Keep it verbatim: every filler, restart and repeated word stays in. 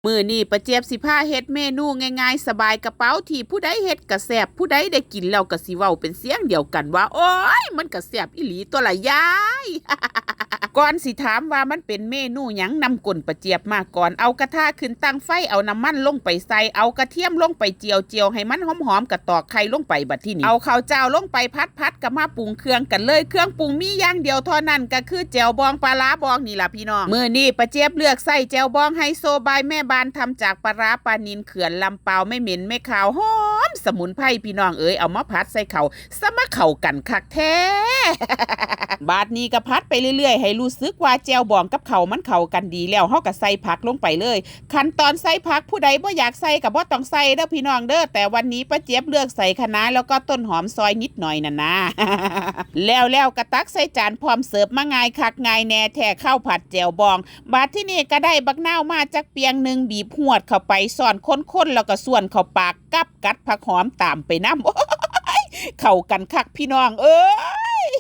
มื้อนี้ป้าเจี๊ยบสิพาเฮ็ดเมนูง่ายๆ สบายกระเป๋า ที่ผู้ใดเฮ็ดก็แซ่บ ผู้ใดได้กินแล้วก็สิเว้าเป็นเสียงเดียวกันว่า โอ๊ย มันก็แซ่บอีหลีตั๊วล่ะยาย ก่อนสิถามว่ามันเป็นเมนูหยัง นำก้นป้าเจี๊ยบมาก่อน เอากระทะขึ้นตั้งไฟ เอาน้ำมันลงไปใส่ เอากระเทียมลงไปเจียวๆ ให้มันหอมๆ ก็ตอกไข่ลงไป บัดทีนี้ เอาข้าวเจ้าลงไปผัดๆ ก็มาปรุงเครื่องกันเลย เครื่องปรุงมีอย่างเดียวเท่านั้น ก็คือแจ่วบองปลาร้าบองนี่ล่ะพี่น้อง มื้อนี้ป้าเจี๊ยบเลือกใส่แจ่วบองไฮโซบายแม่บ้าน ทำจากปลาร้าปลานิลเขื่อนลำปาว ไม่เหม็นไม่คาว หอมสมุนไพรพี่น้องเอ๋ย เอามาผัดใส่ข้าว ซะมาเข้ากันคักแท้ บาดนี้ก็ผัดไปเรื่อยๆ ให้รู้สึกว่าแจ่วบองกับข้าวมันเข้ากันดีแล้ว เฮาก็ใส่ผักลงไปเลย ขั้นตอนใส่ผัก ผู้ใดบ่อยากใส่ก็บ่ต้องใส่เด้อพี่น้องเด้อ แต่วันนี้ป้าเจี๊ยบเลือกใส่คะน้าแล้วก็ต้นหอมซอยนิดหน่อยน่ะนะ แล้วๆ ก็ตักใส่จานพร้อมเสิร์ฟ มาง่ายคักง่ายแน่แท้ ข้าวผัดแจ่วบอง บาดที่นี่ก็ได้บักนาวมาจักเปียงหนึ่ง บีบหวดเข้าไป ซ้อนคนๆ แล้วก็ส่วนเข้าปาก กับกัดผักหอมตามไปนำ โอ๊ย เข้ากันคักพี่น้องเอ้ย